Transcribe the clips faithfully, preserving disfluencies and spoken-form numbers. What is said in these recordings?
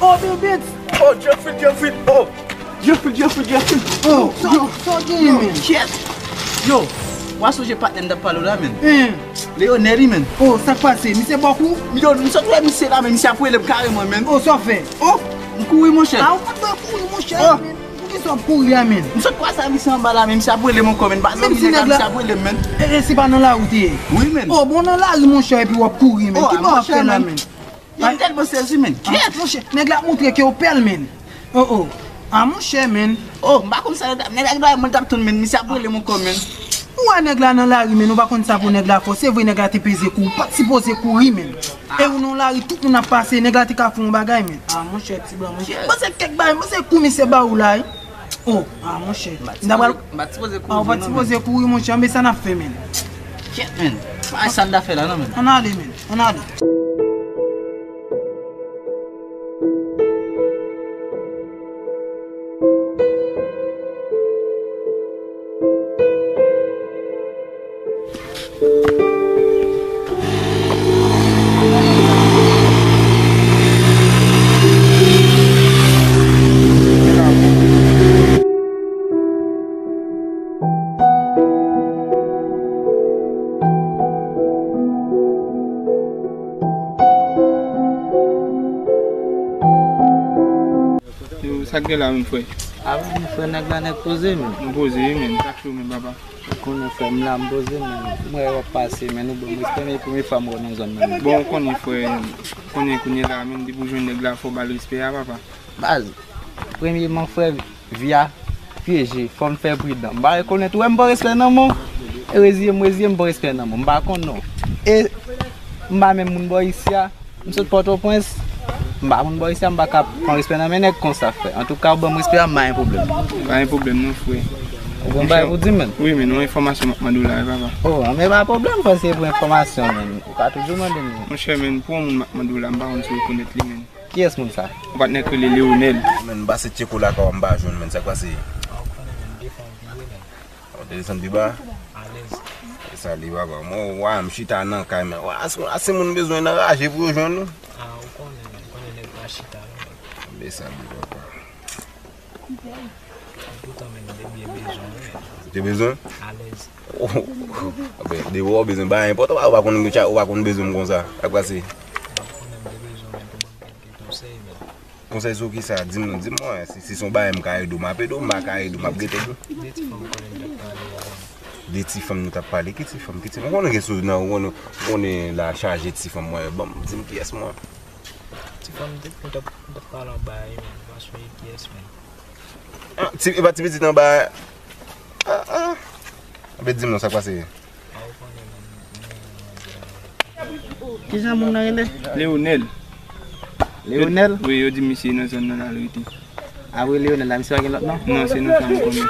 Oh, Bill Gates! Oh, Jeffrey, Jeffrey! Oh! Jeffrey, Jeffrey, Jeffrey! Oh, yo, sa w genyen, men? Yo, w a sonje patnè m t ap pale w la, men. Leonel, wi, men. Oh, sa k pase? Misye ba w kou? Yo, m sot wè misye la, men misye ap rele m kareman, men. Oh, sa w fè? Oh, m kouri, monchè. Ah, ou pa t dwe kouri, monchè, men. Poukisa w ap kouri a, men? M sot kwaze a misye anba la, men misye ap rele m ankò, men. Menm si nèg la, misye ap rele m, men. E, e se pa nan lari w te ye? Wi, men. Oh, bon, nan lari, monchè, epi w ap kouri, men. Ki bagay w ap fè la, men? Yo, m tèlman sezi, men. Ah, monchè, nèg la ap montre ke w pè l, men. Oh, oh. Ah, monchè, men. Oh, m pa konn sa nèg la, nèg la mwen t ap tann, men. Misye ap rele m ankò, men. Ou wè nèg la nan lari, men. Ou pa konn sa pou nèg la fè w. Se vre, nèg la te peze kou. Ou pa t sipoze kouri, men. E ou nan lari, tout moun ap pase. Nèg la te ka fè yon bagay, men. Ah, monchè, ti blan, monchè. Bon, se kèk bagay, bon, se kou misye ba ou la, wi. Oh, ah, monchè. M pa t sipoze kouri, non, men. Ah, ou pa t sipoze kouri, monchè. Men sa n ap fè, men. Shit, men. Pa sa n ta fè la, non, men. Ann ale, men. Ann ale. Yo, sa k gen la menm, frè? Avan, frè, nèg la nèk poze, men. M poze, wi, men. Sa k cho, men, papa? Ou konnen, frè, m la, m poze, men. M wè w ap pase, men, ou ban m respè, men e premye fwa m wè w nan zòn nan, men. Bon, ou konnen, frè, ou konnen kounye la, men, depi w jwenn nèg la, fò w ba l respè a, papa. Baz, premyeman, frè, vi a pyeje, fò m fè pridan. M pa rekonèt, ou wè m pran respè nan men w. E reziye m, reziye m pran respè nan men w. M pa konn non. E m pa menm moun bò isi a. M sot Pòtoprens. M pa moun bò isi a, m pa ka pran respè nan men nèg konsa, frè. Antouka, ou ban m respè a, m pa gen pwoblèm. Pa gen pwoblèm non, frè. Ou gon bagay pou di m, menn? Wi, men yon enfòmasyon m ap mande w la, wi, papa. Oh, men pa pwoblèm, frè, se pou enfòmasyon, menn. Ou ka toujou mande m. Monchè, menn, pou yon moun m ap mande w la, m pa konn si w rekonèt li, menn. Kiyès moun sa? Yon patnè k rele Leonel. Menn, m pase tcheko lakay w, m pa jwenn, menn. Sa k pase? Ou te desann pi ba? Alèz. E sa li, papa. Mwen, w a, m chita nan kay, men. W a, si, si moun bezwen nan raje pou yo jwenn ou. Ah, ou konnen, ou konnen nèg pa chita, non, nèg. Desann li, papa. Poutan, menn, m te byen bezwen, wi, menn. Ou te bezwen? Alèz. Oh, ben, depi w bezwen bagay enpòtan, ou pa konn, ou pa konn bezwen m konsa. Sa k pase? Ou konnen m te bezwen, menn, pou ban m kèk konsèy, menn. Konsèy sou kisa? Di m, di m, mwen, si, si se yon bagay m ka ede w, m ap ede w, m pa ka ede w, m ap gentan di w. De ti fanm ou konnen m t ap pale a. De ti fanm nou t ap pale? Ki ti fanm? Ki ti fanm? Ou konnen gen sou nan, ou konnen, ou konnen la chaje ti fanm, mwen, ban m, di m kiyès, mwen. Ti fanm nou t ap, nou t ap pale anba a, menn, m pa sonje kiyès, menn. Ah, ti, e pa ti pitit anba a? Ah, ah. Anben, di m non, sa k pase? Kijan moun nan rele? Leonel. Leonel? Wi, yo di misye nan zòn nan la l rete. Apre Leonel la, misye pa gen lòt non? Non, se non sa m konnen.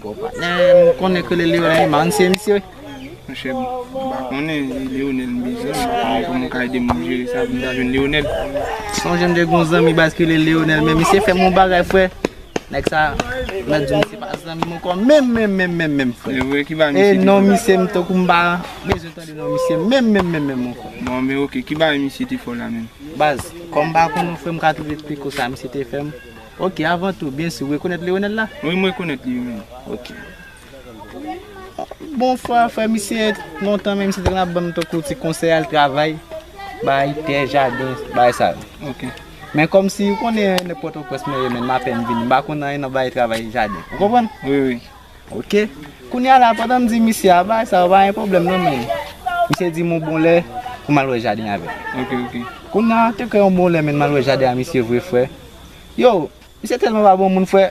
Bon, patnè, m konnen ke le Leonel, m pa konn si se misye. Monchè, m pa konnen, e Leonel m bezwen, m pa konnen kòman w ka ede m jere sa pou m ta jwenn Leonel. Sonje m te gon zanmi baz ki rele Leonel, men misye fè m yon bagay, frè. Nèg sa, m ap di w, misye pa zanmi m ankò, menm, menm, menm, menm, menm, frè. E vre, ki bagay misye te fè w? E non, misye, m tankou m pa bezwen tande non, misye, menm, menm, menm, menm, mon frè. Bon, men oke, ki bagay misye te fè w la menm? Baz, kòm m pa konnen, frè, m ka toujou eksplike w sa misye te fè m. Oke, avan tou, byen si, ou rekonèt Leonel la? Wi, m rekonèt li, wi, menm. Oke. Bon, frè, frè, misye, lontan, men misye te konn ap ban m tankou ti konsèy al travay, bay tè, jaden, bay sa yo. Oke. Men kòmsi, ou konnen, nèg Pòtoprens mwen ye, men m apèn vini, m pa konn anyen nan bay travay jaden. Ou konprann? Wi, wi. Oke. Kounye a la, pandan m di misye a, bay sa yo, pa gen pwoblèm non, men misye di m yon bon lè pou m al wè jaden avè l. Oke, oke. Kounye a, te kwè yon bon lè, men m al wè jaden a misye vre, frè. Yo, misye tèlman pa bon moun, frè.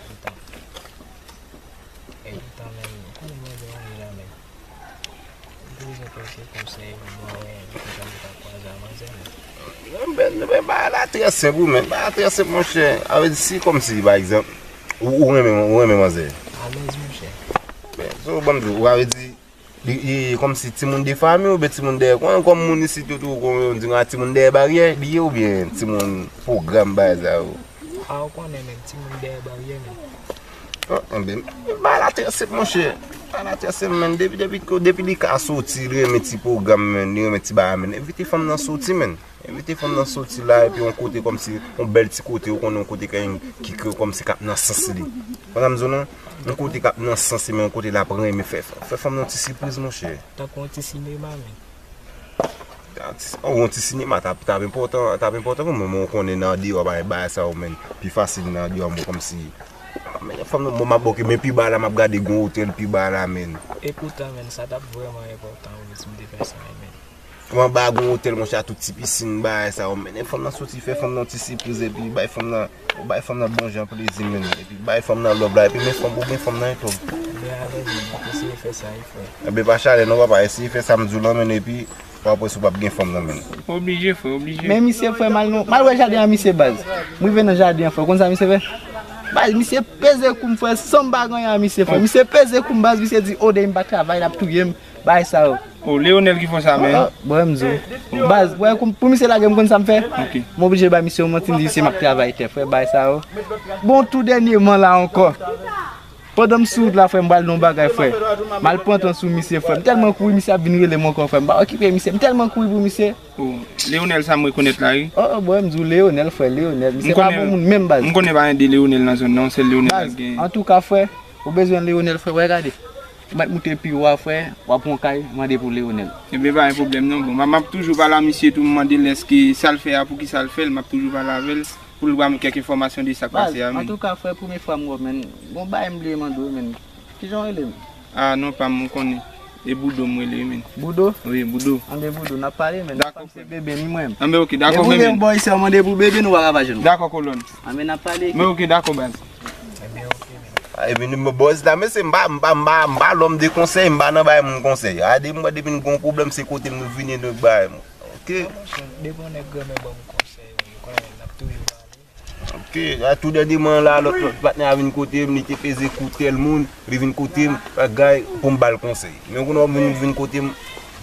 E poutan, menn, ou konnen mwen gen manje la, menn. Ou bezwen kèlke konsèy pou mwen, wè, pou jan m ta kwaze a manzè, menn. Men, men, bagay la trè senp, wi, menn. Bagay la trè senp, monchè. A vle di, si kòmsi, pa egzanp, ou, ou renmen, ou renmen manzè. Alèz, monchè. Men, so, ban m di w, a vle di, li, li kòmsi timoun de fanmi oubyen timoun dèyè, kòm, kòm moun isit yo tou, kòm yo di, a timoun dèyè baryè li ye oubyen timoun pwogram bagay sa yo? A, ou konnen, menn, timoun dèyè baryè, menn. An, an, ben, bagay la trè senp, monchè. Bagay la trè senp, men. Depi, depi, depi li ka soti, li renmen ti pwogram, men. Li renmen ti bagay, men. Envite fanm nan soti, men. Envite fanm nan soti la, epi yon kote kòmsi, yon bèl ti kote, ou konnen yon kote ki, ki, ki kòmsi k ap nan sans li. Konn sa m di w lan? Yon kote k ap nan sans li, men yon kote l ap renmen. Fè, fè fanm nan yon ti sipriz, monchè. Tankou yon ti sinema, men. Yon ti, oh, yon ti sinema, t ap, t ap enpòtan, t ap enpòtan pou mwen, men ou konnen nan andeyò, bagay, bagay sa yo, men. Pi fasil nan andeyò, mwen kòmsi. Men fanm nan, mwen m ap, oke, men pi ba la, m ap gade gon otèl pi ba la, men. Epoutan, men, sa t ap vrèman enpòtan, wi, si m te fè sa, men. Pou anba gon otèl, monchè, a tout ti pisin, bagay sa yo. Men fanm nan soti, fè fanm nan ti sipriz, epi bay fanm nan, bay fanm nan bon jan plezi, men. Epi bay fanm nan love la, epi men fanm, ou gen fanm nan tou. Mwen avè li, mwen eseye fè sa, wi, frè. Enben, pa chalè non, papa, eseye fè sa m di w lan, men, epi w ap wè si w p ap gen fanm nan, men. Oblije, frè, oblije. Men misye, frè, m al non, m al wè jaden an misye, baz. M rive nan jaden an, frè, ou konn sa misye fè? Baz, misye peze kou m, frè, san m pa gen anyen a misye, frè. Misye peze kou m, baz, misye di, o, dèyè m pa travay, l ap touye m. Bagay sa yo. O, Leonel ki fè w sa, men. Ah, ah, bon, m di w. Baz, wè, pou, pou misye lage m, konn sa m fè? Ok. M oblije bay misye yon manti, m di misye m ap travay tè, frè, bagay sa yo. Bon, tou dènyèman la ankò. Pandan m sou wout la, frè, m pral nan yon bagay, frè. M al pran tan sou misye, frè. M tèlman kouri, misye ap vin rele m ankò, frè. M pa okipe misye. M tèlman kouri pou misye. O, Leonel sa m rekonèt la, wi. Oh, bon, m di w Leonel, frè, Leonel. Misye pa bon moun menm, baz. M konnen pa gen de Leonel nan zòn nan, yon sèl Leonel la gen. Antouka, frè, ou bezwen Leonel, frè, wè gade. Ou mèt moute pi wo a, frè, w ap pran kay, mande pou Leonel. Ebyen, pa gen pwoblèm non. Bon, m ap toujou pale a misye tou, m mande l èske sa l fè a, poukisa l fè l, m ap toujou pale avè l, pou l ba m kèk enfòmasyon de sa k pase a, men. Antouka, frè, premye fwa m wè w, men. Gon bagay m bliye mande w, men. Kijan w rele, men? A, non pa m, ou konnen. E Boudo m rele, men. Boudo? Wi, Boudo. Anben Boudo, n ap pale, men. Dakò, frè. Se Bebe, ni mwen. Anben, oke, dakò, men. Bebe, men. Bò isi, w mande pou Bebe, nou pa ka pa jwenn ou. Dakò, kolòn. Anben, n ap pale. Men, oke, dakò, baz. A, epi nou, bòs la, mesye, m pa, m pa, m pa, m pa lòm de konsèy, m pa nan bay moun konsèy. A, depi m wè, depi n gon pwoblèm, se kote m nou vini, nou bay m. Oke. Depi yon nèg renmen ban m konsèy, wi, ou konnen, n ap toujou pale. Oke, a, tou dènyèman la, lòt, lòt patnè a vin kote m, li te peze kou tèl moun, li vin kote m, bagay, pou m ba l konsèy. Men ou konnen, w ap vin, vin kote m,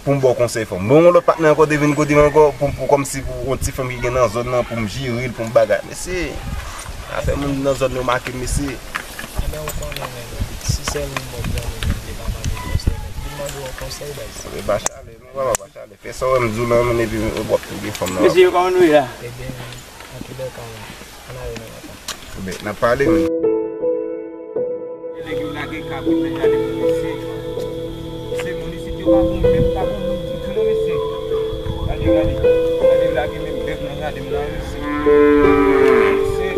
pou m ba w konsèy fanm. Bon, yon lòt patnè ankò te vin kote m ankò, pou, pou kòmsi pou yon ti fanm ki gen nan zòn nan, pou m jere l, pou m bagay. Mesye, afè moun nan zòn yo make m, mesye. Ebyen, ou konnen, men, si sèl moun m ap mande, men, te pa mande konsèy, men, vin mande yon konsèy, baz. Ebyen, pa chalè, non, papa, pa chalè. Fè sa w wè m di w lan, men, epi w ap tou gen fanm nan. Mesye, kòman nou ye la? Ebyen, men, antoulèka, men, ann ale non, papa. Ebyen, n ap pale, men. Nèg yo lage kabrit nan jaden moun isit. Se moun isit yo pa bon, menm pa bon moun ditou non, mesye. Gade, gade. Gade, lage menm bèf nan jaden m nan, mesye. Mesye.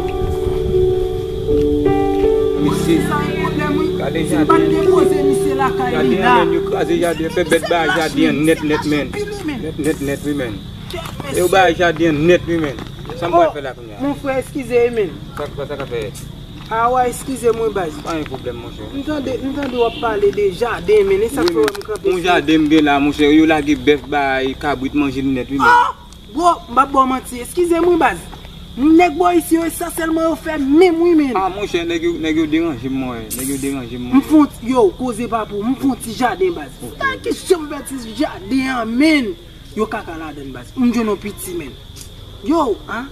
Mesye. Gade jaden. Jaden an, men, yo kraze jaden, fè bèt ba jaden an nèt, nèt, men. Nèt, nèt, nèt, wi, men. E yo ba jaden an nèt, wi, men. Sa m pral fè la kounye a? Mon frè, eskize, men. Sa, sa, sa ka fè? A, w a eskize mwen, baz. Pa gen pwoblèm, monchè. M tande, m tande w ap pale de jaden, men, e sa k fè w wè m kanpe sou. Yon jaden m gen la, monchè. Yo lage bèf, bay kabrit manje l nèt, wi, men. Ah! Bro, m p ap ba w manti. Eskize m, wi, baz. Nèg bò isi yo, e sa sèlman yo fè menm, wi, men. Ah, monchè, nèg yo, nèg yo deranje m, mwen. Nèg yo deranje m, mwen. M fè yon ti, yo, koze pa pou, m fè yon ti jaden, baz. Ok. Sa ki janm fè ti jaden an, men. Yo kaka ladann, baz. M jwenn yon piti, men. Yo, ah.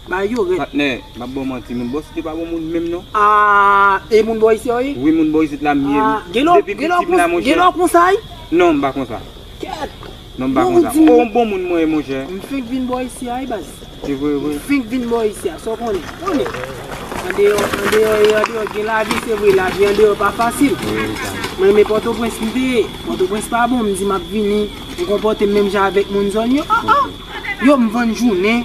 Ba yo rèd. Patnè, m ap ba w manti, moun bò isit yo pa bon moun menm non. Ah, e moun bò isit yo ye? Wi, moun bò isit la m ye. Ah, gen lè, depi gen lè piti m la, monchè. Gen lè w konsa, wi? Non, m pa konsa. Kèt. Non, m pa konsa. Ou di m. O, yon bon moun mwen ye, monchè. M fenk vin bò isi a, wi, baz. Se vre, vre. M fenk vin bò isi a, sa w konnen. Konnen. Andeyò, andeyò, andeyò gen lavi, se vre, lavi andeyò pa fasil. Wi, wi, sa. Mwen, men Pòtoprens m te ye. Pòtoprens pa bon, m di m ap vini, m konpòte m menm jan avèk moun zòn yo. Ah, ah. Yo, m vann jounen,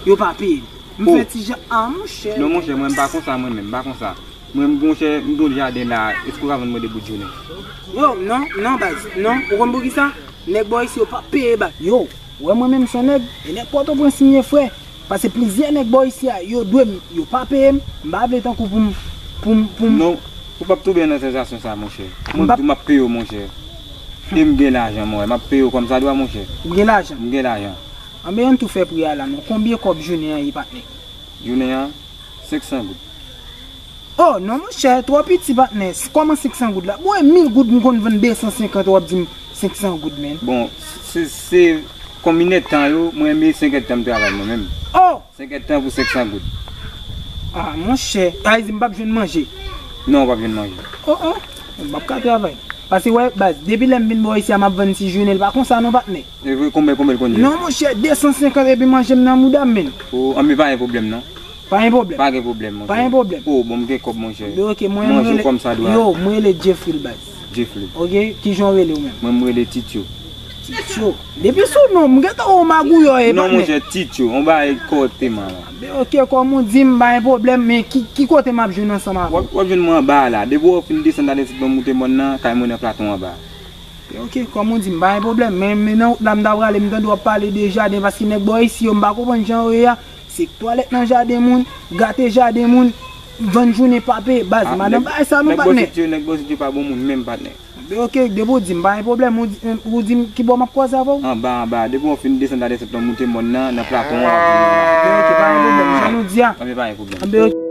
yo pa peye m. M fè ti jan, ah, monchè. Non, monchè, mwen, m pa konsa, mwen menm, m pa konsa. Mwen, monchè, m gon jaden la, èske w ka vann mwen de bout jounen? Yo, non, non, baz, non. Ou konn poukisa? Nèg bò isi yo p ap peye, baz. Yo, ou wè mwen menm, s on nèg, e nèg Pòtoprens m ye, frè. Pase plizyè nèg bò isi a, yo dwe m, yo pa peye m. M pa vle tankou pou m, pou m, pou m. Non, ou p ap tonbe nan tantasyon sa, monchè. Mwen, m ap peye w, monchè. E m gen lajan, mwen, m ap peye w kòmsadwa, monchè. Ou gen lajan? M gen lajan. Anben, ann tou fè pri a la, non. Konbyen kòb jounen an ye, patnè? Jounen an, senk san goud. Oh, non, monchè, twò piti, patnè. Kòman senk san goud la? Bon, e mil goud, m konn vann de san senkant, w ap di m senk san goud, men. Bon, se, se konbyen èdtan yo, mwen, men senk èdtan m travay, mwen menm. Oh! Senk èdtan pou senk san goud. Ah, monchè, sa vle di m p ap jwenn manje. Non, w p ap jwenn manje. Oh, oh. M p ap ka travay. Paske, wè, baz, depi lè m vin bò isi a, m ap vann ti jounen, l pa konsa non, patnè. E vre, konbyen, konbyen l konn ye? Non, monchè, de san senkant epi manje m nan mouda m, men. O, anben, pa gen pwoblèm, non. Pa gen pwoblèm. Pa gen pwoblèm, monchè. Pa gen pwoblèm. O, bon, m gen kòb, monchè. Anben, oke, mwen, mwen rele, yo, m rele Jeffrey, baz. Jeffrey. Oke, kijan w rele ou menm? Mwen, m rele Tityo. Tityo. Depi sou non, m gentan wè w magouyò e, patnè. Non, monchè, Tityo, on bagay kòte, man. Anben, oke, kòm ou di m, pa gen pwoblèm, men ki, ki kote m ap jwenn ansanm avè w? W ap, w ap jwenn mwen anba a la. Depi w fin desann la, desann moute mòn nan, kay mwen nan Platon anba. Oke, kòm ou di, m pa gen pwoblèm, men, men nan wout la, m ta prale, m tande w ap pale de jaden, paske nèg bò isi yo, m pa konprann jan yo ye a, se twalèt nan jaden moun, gate jaden moun, vann jounen pa peye, baz, madan bagay sa non, patnè. Nèg bò isi yo, nèg bò isi yo pa bon moun menm, patnè. Oke, depi w di m, pa gen pwoblèm, ou di, ou di m ki bò m ap kwaze avè w? Anba, anba, depi w fin desann la, desann moute mòn nan, nan Platon an. Oke, pa gen pwoblèm, jan nou di a. Anben, pa gen pwoblèm. Anben, oke.